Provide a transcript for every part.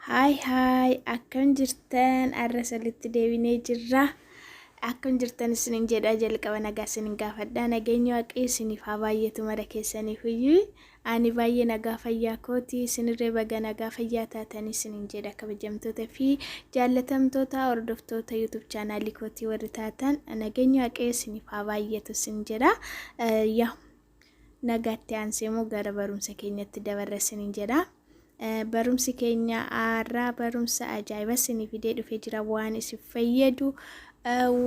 Haay haay, akkam jirtan? Har'a salitti deebinee jirra. Akkam jirtan isinin jedha. Jalqaba nagaa isinin gaafadha. Nageenyi Waaqayyo isiniif haa baay'atu mara keessaniif iyyuu. Ani baay'ee nagaa fayyaa kooti. Isinirree baga nagaa fayyaa taatan isinin jedha. Kabajamtoota fi jaallatamtoota hordoftoota YouTube chaanaalii kootii warri taatan, nageenyi Waaqayyo isiniif haa baay'atu isin jedha. Yaa nagaatti aansee immoo gara barumsa keenyatti dabarra isinin jedha. Barumsi keenya har'aa barumsa ajaa'iba isinii fidee dhufee jira. Waan isin fayyadu,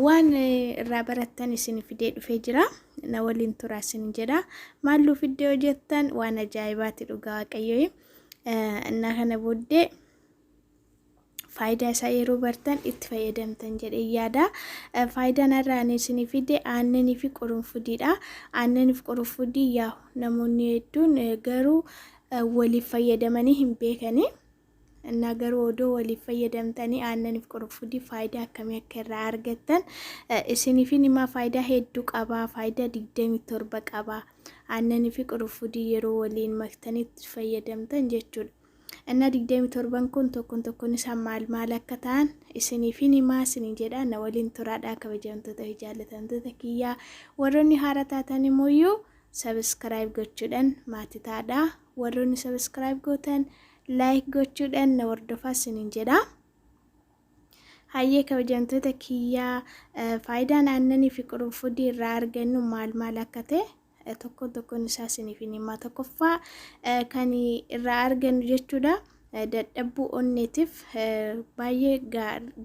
waan irraa barattan isin fidee dhufee jira. Na waliin turaa isin jedha. Maal nuu fiddee hojjettan? Waan ajaa'ibaati, dhugaa Waaqayyoo. Innaa kana booddee faayidaa isaa yeroo bartan itti fayyadamtan jedhee yaada. Faayidaan har'a ani isinii fide aannanii fi qurunfudiidha. Aannanii fi qurunfudii yaa namoonni hedduun garuu waliif fayyadamanii hin beekanii. Innaa garuu odoo waliif fayyadamtanii aannanii fi qurunfudii faayidaa akkamii akka irraa argattan isiniifin himaa. Faayidaa hedduu qaba. Faayidaa 27 qaba. Aannanii fi qurunfudii yeroo waliin maktanii itti fayyadamtan jechuudha. Innaa 27n kun tokkoon tokkoon isaa maal maal akka ta'an isiniifin himaa isinin jedha. Na waliin turaadhaa, kabajamtoota fi jaallatamtoota kiyyaa. Warroonni haara taatan immoo subscribe gochuudhaan maatii taadhaa. Warroonni subscribe gootan like gochuudhaan na hordofaa isinin jedha. Hayyee kabajamtoota kiyyaa, faayidaan aannanii fi qurunfudii irraa argannu maal maal akka ta'e tokkoon tokkoon isaa isiniif hin himaa. Tokkoffaa kan irraa argannu jechuudha. Dadhabbuu onneetiif baay'ee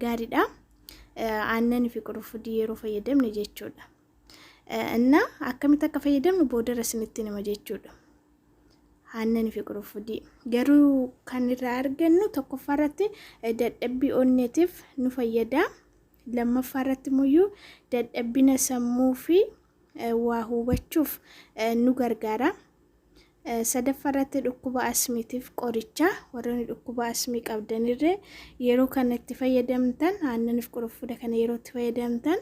gaariidha. Aannanii fi qurunfudii yeroo fayyadamne jechuudha. Innaa akkamitti akka fayyadamnu boodarra isinitti hima jechuudha. Aannanii fi qurunfudii garuu kan irraa argannu tokkoffaa irratti dadhabbii onneetiif nu fayyada. Lammaffaa irratti immoo dadhabbina sammuu fi waa hubachuuf nu gargaara. Sadaffaa irratti dhukkuba asmiitiif qoricha. Warroonni dhukkuba asmii qabdanirree yeroo kana itti fayyadamtan, aannaniif qurunfuda kana yeroo itti fayyadamtan,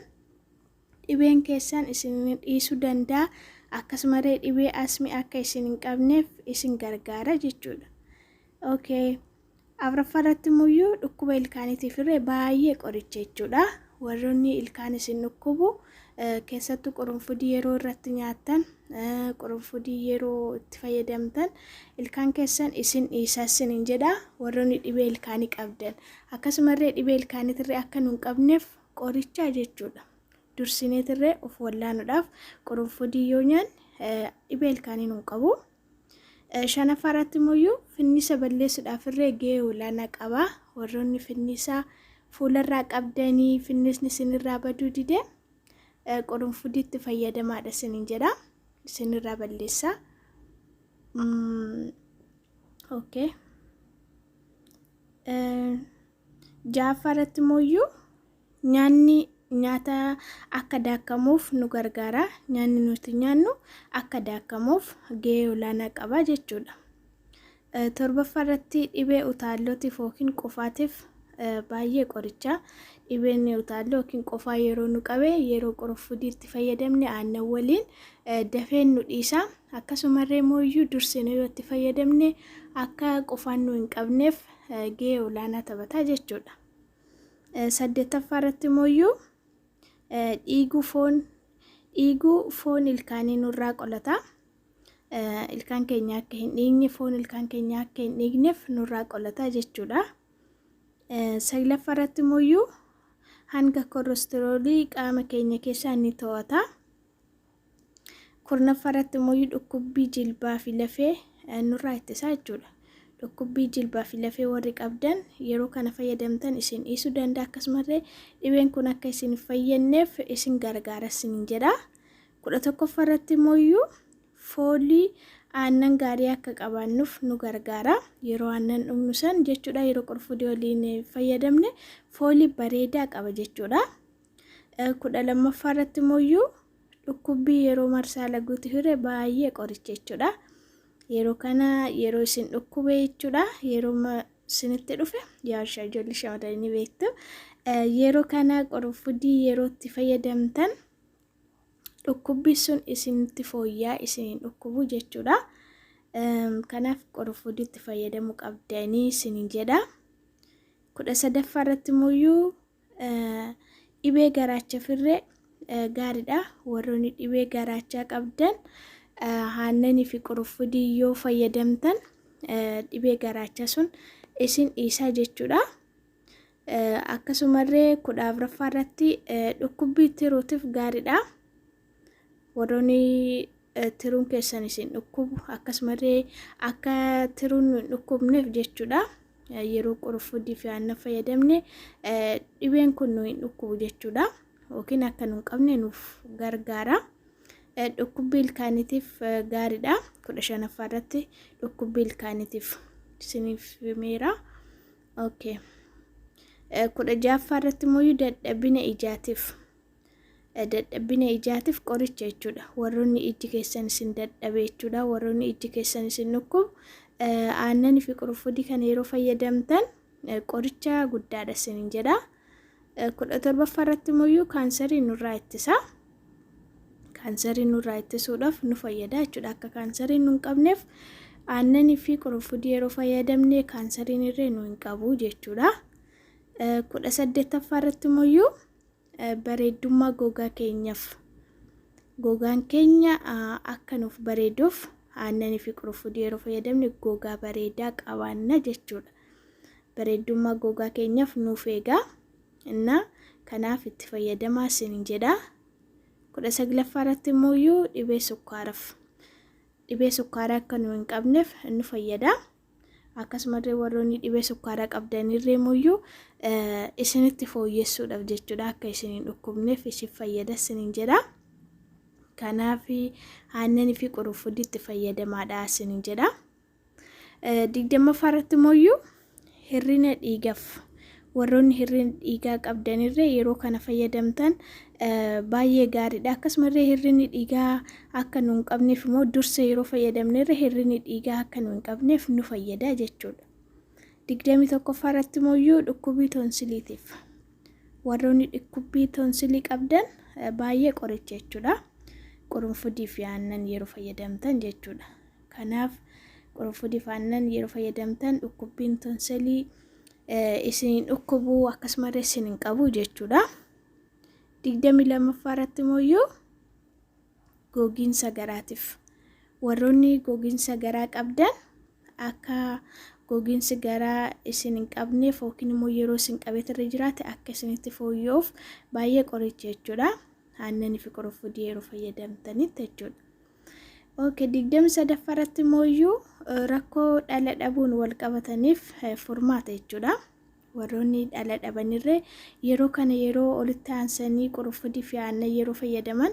dhibeen keessan isin dhiisuu danda'a. Akkasumallee dhibee asmii akka isin hin qabneef isin gargaara jechuudha. Okay. Afuraffaa irratti immoo dhukkuba ilkaaniitiif irree baay'ee qoricha jechuudha. Warroonni ilkaan isin dhukkubu, keessattuu qurunfudii yeroo irratti nyaattan, qurunfudii yeroo itti fayyadamtan, ilkaan keessan isin dhiisaa isiniin jedha. Warroonni dhibee ilkaanii qabdan. Akkasumallee dhibee ilkaaniitirree akka nu hin qabneef qoricha jechuudha. Dursineetirree of wallaanuudhaaf qurunfudii yoo nyaanne dhibee ilkaanii nu hin qabu. Shanaffaa irratti immoo finnisa balleessuudhaaf irree gahee olaanaa qaba. Warroonni finnisa fuularraa qabdanii finnisni isinirraa baduu dide, qurunfudiitti fayyadamaadha isiniin jedha. Isinirraa balleessa. Okay. Ja'affaa irratti immoo nyaanni nyaata akka daakamuuf nu gargaara. Nyaanni nuti nyaannu akka daakamuuf gahee olaanaa qaba jechuudha. Torbaffaa irratti dhibee utaallootiif yookiin qufaatiif baay'ee qoricha. Dhibeen utaalloo yookiin qufaa yeroo nu qabe, yeroo qurunfudii itti fayyadamne aannan waliin, dafeen nu dhiisa. Akkasumallee immoo dursine yoo itti fayyadamne akka qufaan nu hin qabneef gahee olaanaa taphata jechuudha. Saddeettaffaa irratti immoo dhiiguu foon ilkaanii nurraa qolata. Ilkaan keenya akka hin dhiigne, foon ilkaan keenya akka hin dhiigneef nurraa qolata jechuudha. Saglaffaa irratti immoo hanga kolesteroolii qaama keenya keessaa ni to'ata. 10ffaa irratti immoo dhukkubbii jilbaa fi lafee nurraa ittisaa jechuudha. Dhukkubbii jilbaa fi lafee warri qabdan yeroo kana fayyadamtan isin dhiisuu danda'a. Akkasumallee dhibeen kun akka isin hin fayyadneef isin gargaara isin jedha. 11ffaa irratti immoo foolii aannan gaarii akka qabaannuuf nu gargaara. Yeroo aannan dhugnu san jechuudha, yeroo qurfudii waliin fayyadamne foolii bareedaa qaba jechuudha. 12ffaa irratti immoo dhukkubbii yeroo marsaa laguuti hire baay'ee qoricha jechuudha. Yeroo kana yeroo isin dhukkube jechuudha. Yeroo isinitti dhufe, yaa ijoollee shamarranii ni beektu. Yeroo kana qurfudii yeroo itti fayyadamtan dhukkubbii sun isinitti fooyyaa, isiniin dhukkubu jechuudha. Kanaaf qurfudiitti fayyadamuu qabdanii isiniin jedha. 13ffaa irratti immoo dhibee garaacha firree gaariidha. Warroonni dhibee garaachaa qabdan aannanii fi qurunfudii yoo fayyadamtan dhibee garaachaa sun isin dhiisaa jechuudha. Akkasumallee 14ffaa irratti dhukkubbii tiruutiif gaariidha. Warroonni tiruun keessan isin dhukkubu akkasumallee akka tiruun nu hin dhukkubneef jechuudha. Yeroo qurunfudii fi aannan fayyadamne dhibeen kun nu hin dhukkubu jechuudha. Yookiin akka nu hin qabne nuuf gargaara. Dhukkubbii ilkaaniitiif gaariidha. 15ffaa irratti dhukkubbii ilkaaniitiif isiniif himeera. Okay. 16ffaa irratti immoo dadhabina ijaatiif. Dadhabina ijaatiif qoricha jechuudha. Warroonni ijji keessan isin dadhabe jechuudha. Warroonni ijji keessan isin dhukkubu aannanii fi qurunfudii kana yeroo fayyadamtan qoricha guddaadha isiniin jedha. 17ffaa irratti immoo kaansarii nurraa ittisa. Kaansarii nurraa ittisuudhaaf nu fayyada jechuudha. Akka kaansarii nu hin qabneef aannanii fi qurunfudii yeroo fayyadamne kaansariin irree nu hin qabu jechuudha. 18ffaa irratti immoo bareeddummaa gogaa keenyaaf, gogaan keenya akka nuuf bareeduuf aannanii fi qurunfudii yeroo fayyadamne gogaa bareedaa qabaanna jechuudha. Bareeddummaa gogaa keenyaaf nuuf eegaa. Innaa kanaaf itti fayyadamaa isiniin jedha. 19ffaa irratti immoo dhibee sukkaaraaf. Dhibee sukkaaraa akka nu hin qabneef nu fayyada. Akkasumallee warroonni dhibee sukkaaraa qabdanirree immoo isinitti fooyyessuudhaaf jechuudha. Akka isin hin dhukkubneef isin fayyada isiniin jedha. Kanaaf aannanii fi qurunfudii itti fayyadamaadha isiniin jedha. 20ffaa irratti immoo hir'ina dhiigaaf, warroonni hir'ina dhiigaa qabdanirree yeroo kana fayyadamtan baay'ee gaariidha. Akkasumallee hir'inni dhiigaa akka nu hin qabneef immoo dursa yeroo fayyadamnerre hir'inni dhiigaa akka nu hin qabneef nu fayyada jechuudha. 21ffaa irratti immoo dhukkubii toonsiliitiif. Warroonni dhukkubbii toonsilii qabdan baay'ee qoricha jechuudha. Qurunfudii fi aannan yeroo fayyadamtan jechuudha. Kanaaf qurunfudii fi aannan yeroo fayyadamtan dhukkubbiin toonsilii isin dhukkubu akkasumallee isin hin qabu jechuudha. 22ffaa irratti immoo gogiinsa garaatiif. Warroonni gogiinsa garaa qabdan akka gogiinsi garaa isin hin qabneef yookiin immoo yeroo isin qabeetirra jiraate akka isinitti fooyya'uuf baay'ee qoricha jechuudha. Aannanii fi qurunfudii yeroo fayyadamtanitti jechuudha. Okay, 23ffaa irratti immoo rakkoo dhala dhabuun wal qabataniif furmaata jechuudha. Warroonni dhala dhabanirree yeroo kana yeroo olitti aansanii qurunfudii fi aannan yeroo fayyadaman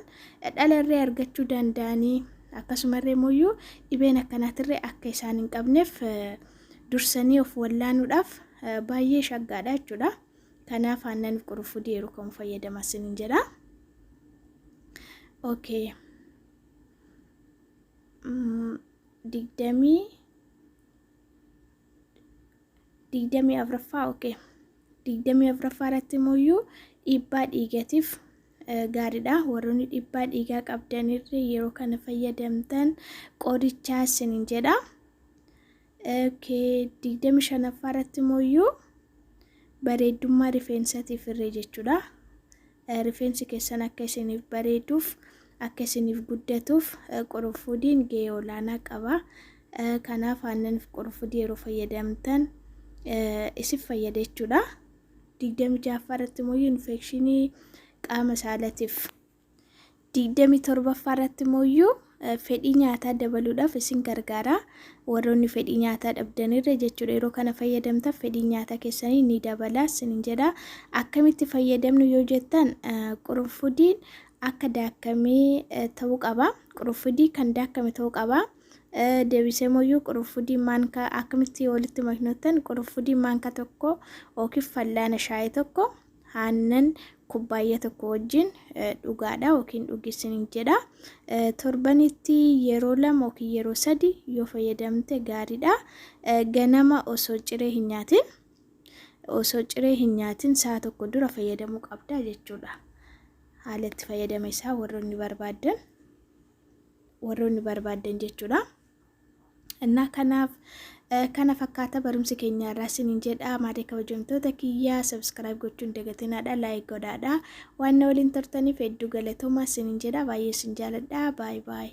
dhalarree argachuu danda'anii, akkasumallee immoo dhibeen akkanaatirree akka isaan hin qabneef dursanii of wallaanuudhaaf baay'ee shaggaadha jechuudha. Kanaaf aannan fi qurunfudii yeroo kam fayyadama isiniin jedha. Okay. 24ffaa, okay. 24ffaa irratti immoo dhiibbaa dhiigatiif gaariidha. Warroonni dhiibbaa dhiigaa qabdanirree yeroo kana fayyadamtan qorichaa isiniin jedha. Okay, 25ffaa irratti immoo bareeddummaa rifeensaatiif irree jechuudha. Rifeensi keessan akka isiniif bareeduuf, akka isiniif guddatuuf qurunfudiin gahee olaanaa qaba. Kanaaf aannan fi qurunfudii yeroo fayyadamtan isin fayyada jechuudha. 26ffaa irratti immoo infekshinii qaama saalatiif. 27ffaa irratti immoo fedhii nyaataa dabaluudhaaf isin gargaara. Warroonni fedhii nyaataa dhabdanirra jechuudha, yeroo kana fayyadamtan fedhii nyaataa keessanii ni dabala isinin jedha. Akkamitti fayyadamnu yoo jettan, qurunfudiin akka daakamee ta'uu qaba. Qurunfudii kan daakame ta'uu qaba. Deebisee immoo qurunfudii maankaa akkamitti walitti maknottan, qurunfudii maankaa tokko yookiin fallaana shaayii tokko aannan kubbaayyaa tokko wajjin dhugaadha yookiin dhugisiniin jedha. Torbanitti yeroo lama yookiin yeroo sadi yoo fayyadamte gaariidha. Ganama osoo ciree hin nyaatin sa'a tokko dura fayyadamuu qabda jechuudha. Haala itti fayyadama isaa warroonni barbaaddan jechuudha. Innaa kanaaf Kana fakkaata barumsi keenya irraa isiniin jedha. Maatii kabajamtoota kiyyaa, subscribe gochuun dagatinaadha, like godhaadha. Waan na waliin turtaniif hedduu galatoomaa isiniin jedha. Baay'ee isin jaaladha. Bye bye.